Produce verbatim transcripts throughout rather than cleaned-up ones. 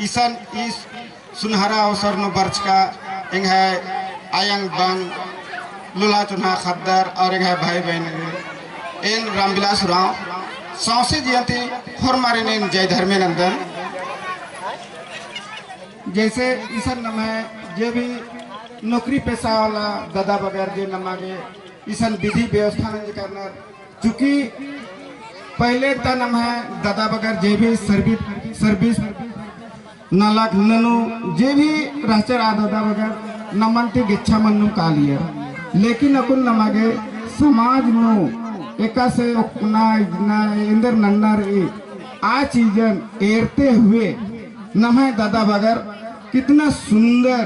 इसन ई सुनहरा अवसर नू बरचका एंग्है अयंग बंग, लूल्हा चोन्हा ख़द्दर और एंग्है भाई बहिन एन रामविलास उराँव सौंसे जिया ती होरमारिन एन जय धर्मे नन्दन। जैसे इसन नम्है जे भी नौकरी पेशा वाला ददा बगर जे नमा गे इसन विधि व्यवस्था नंजकरनर, चूँकि पहले ता नम्है ददा बगर जे भी सर्विस, सर्विस नलख ननू जे भी रहचर आ ददा बगर नमन ती गेच्छा मन्नुम कालियर। लेकिन अक्कुन नमा गे समाज नू एकासे ओक्कना इजना एन्देर नन्ना रई आ चीजन एरते हुए नम्है ददा बगर कितना सुंदर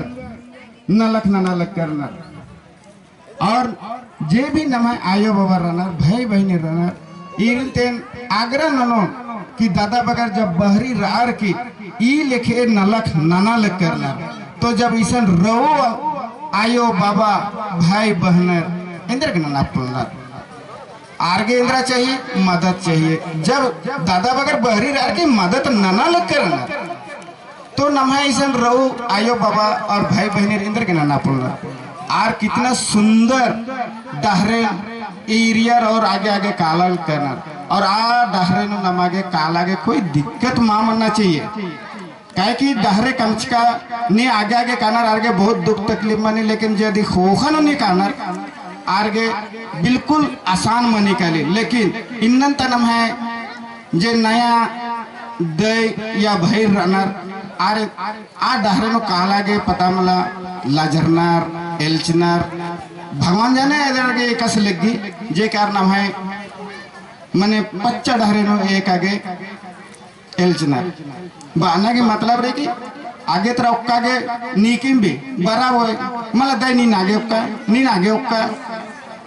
नलख नना लगकर नर। और जे भी नम्है आयो बाबा रनर, भाई बहिनी रनर, ईरिन तेन आग्रह ननोन कि ददा बगर जब बहरी रअर की ई लेखे नलख नना लगकर नर, तो जब इसन रओ आयो बाबा भाई बहनर एन्देर गे नना पोल्लनर। आर गे एन्दरा चाहिए, मदद चाहिए। जब ददा बगर बहरी रअर की मदद नना लगकर नर, तो नम्है इसन रऊ आयो बाबा और भाई बहिनेर एन्देर गे नना पोल्लनर। आर कितना सुंदर डहरे एरियर और आगे आगे काला करनर। और आ डहरे नू नमा गे काला गे कोई दिक्कत मा मन्ना चाहिए। काहे कि डहरे कमचका ने आगे आगे कानर आर गे बहुत दुख तकलीफ मनी, लेकिन जे अदी ख़ोख़ा नू ने कानर आर गे बिल्कुल आसान मनी काली। लेकिन इन्नन ता नम्है जे नया दई या भइर रअनर, आर आ डहरे नू काला गे पता मला लजरनर, एल्चनर, भगवान जाने एन्देर गे एकासे लग्गी, जे कार नम्है मने पच्चा डहरे नू एका गे एल्चनर। बअना गे मतलब रई कि आगे तरा ओक्का गे नीकिम भी बरा होय, मला दई नीन आगे ओक्का, नीन आगे ओक्का।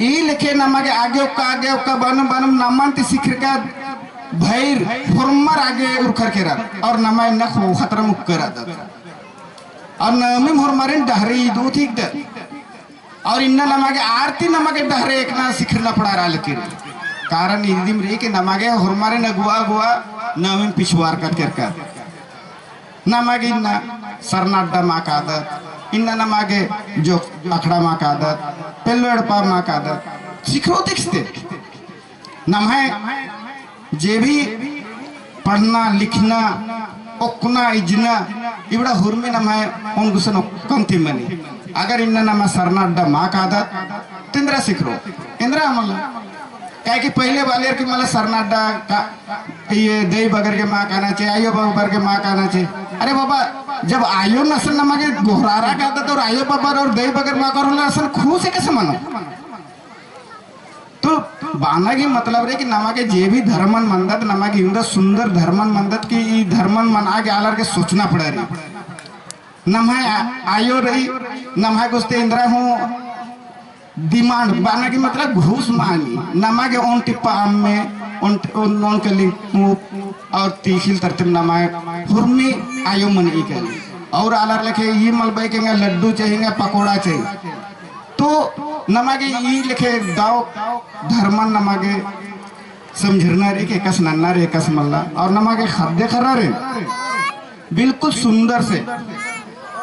ई लेखे नमा गे आगे ओक्का, आगे ओक्का बनुम बनुम नमन ती सिखरका भइर होरमर आगे उरखर केरर और नमा इन्ना ख़ोख़ा तरा मुक्कर रअदत। और नमिम होरमारिन डहरे इदू थिकदत। और इन्ना नमा गे आर ती नमा गे डहरे एकना सिखरना पड़ारआ लगी। कारण इदिम रई कि नमा गे होरमारिन अगुवा अगुवा नमिम पिछुआरकत केरका। नमा गे इन्ना सरना अड्डा मा कादत, इन्ना नमा गे जो अखड़ा मा कादत, पेल्लो एड़पा मा कादत, सिखरो तिक्सते। नम्है जे भी पढ़ना, लिखना, ओक्कना, इजना, इबड़ा हुरमी नम्है ओन गुसन ओक्कन ती मनी। अगर इन्ना नमा सरना अड्डा मा कादत, तो एन्दरा सिखरो, एन्दरा मला। काहे कि पहिले बालियर कि मला सरना अड्डा का, ये दई बगर गे मा काना चे, आयो बाबा बगर गे मा काना चे। अरे बाबा, जब आयोन असन नमा गे गोहरारआ कादत और आयो बाबा और दई बगर मा कानर होले असन खुस एकासे मनो। तो बअना गे मतलब रई कि नमा गे जे भी धर्मन मन्दत, नमा गे इवंदा सुंदर धर्मन मन्दत कि ई धर्मन मना गे आलर गे सोचना पड़ा रई। नम्है आ-, आयो रई, नम्है गुस्ते एन्दरा हूँ demand, बअना गे मतलब घूस मांगी। नमा गे ओन टिप्पा अम्म, ओन, ओन, ओन कली ऊप और तीखिल तरतिम नमा हुरमी आयो मनी कली। और आलर लेखे ई मल बई कि एंगा लड्डू चाहिए, एंगा पकोड़ा चाहिए। तो नमा गे ई लेखे दव धर्मन नमा गे समझरना रई कि एकासे नन्ना रई, एकासे मल्ला। और नमा गे ख़द्द ख़र्रारिन बिल्कुल सुंदर से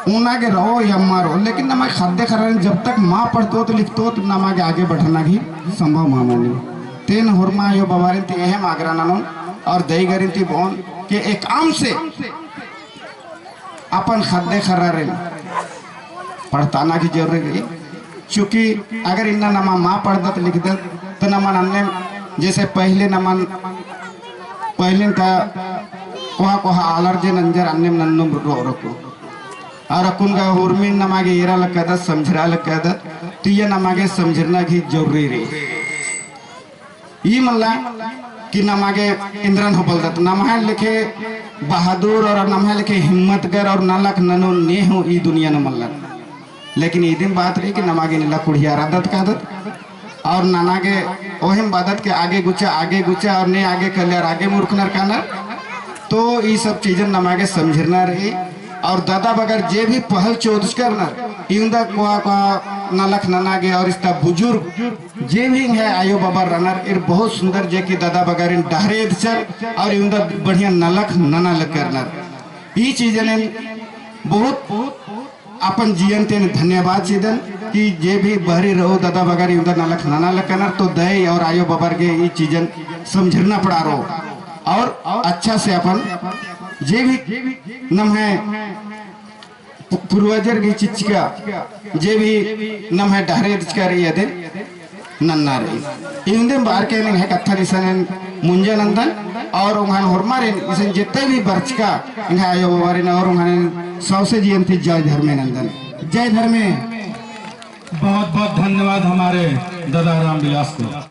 ओना गे रओ या मा रओ, लेकिन नमा गे ख़द्द ख़र्रारिन जब तक मा पढ़तोत लिखतोत नमा गे आगे बढ़ना भी संभव मा मनी। तेन होरमा आयो बाबारिन ती एहम आग्रह ननोन और दईगरिन ती बओन कि एकअम से अपन ख़द्द ख़र्रारिन पढ़ताना की जरूरी रई। चूँकि अगर इन्ना नमा मा पढ़दत लिखदत, तो नमन अन्नेम, जैसे पहले नमन, पहले का कोहा कोहा आलर जे नंजर अन्नेम नन्नुम रो रखो। और अक्कुन का हुरमिन नमा गे एरा लगदत, समझरा लगदत, तो ये नमा गे समझरना की जरूरी रई। ई मल्ला कि नमा गे एन्दरन हूँ बलदत, नम्है लेखे बहादुर और नम्है लेखे हिम्मतगर और नलख ननोन ने हूँ ई दुनिया नू मल्ला। लेकिन इदिम बात रई कि नमा गे निला कुड़िया रअदत कादत और नना गे ओहिम बादत के आगे गुचा, आगे गुचा और ने आगे कल्यार आगे मुरुखनर कानर। तो ई सब चीजन नमा गे समझरना रई। और ददा बगर जे भी पहल चोदचकर नर, इवंदा कोहा कोहा नलख नना गे और इस्ता बुजुर्ग जे भी एंग्है आयो बाबा रअनर, ईर बहुत सुंदर जे कि ददा बगरिन डहरे एदचर और इवंदा बढ़िया नलख नना लगकर नर। ई चीजन एन बहुत अपन जियन तेन धन्यवाद चिअदन कि जे भी बहरी रहो दादा बगर इवंदा नलख नना लक्कनर तो दई और आयो बबर गे ई चीजन समझरना पड़ारो और अच्छा से अपन जे भी नम्है पु-, पूर्वजर गे चिच्चका जे भी नम्है डहरे चिच्चका रई अदिन नन्ना रई। इवंदे बअर के एंग्है कत्थन इसन एन मुंजा नन्दन और ओंगहन होरमारिन इसन जेते भी बरचका एंग्है आयो बबारिन और ओंगहन सौंसे जियन ती जय धर्मे नन्दन। जय धर्मे। बहुत बहुत धन्यवाद हमारे दादा रामविलास को।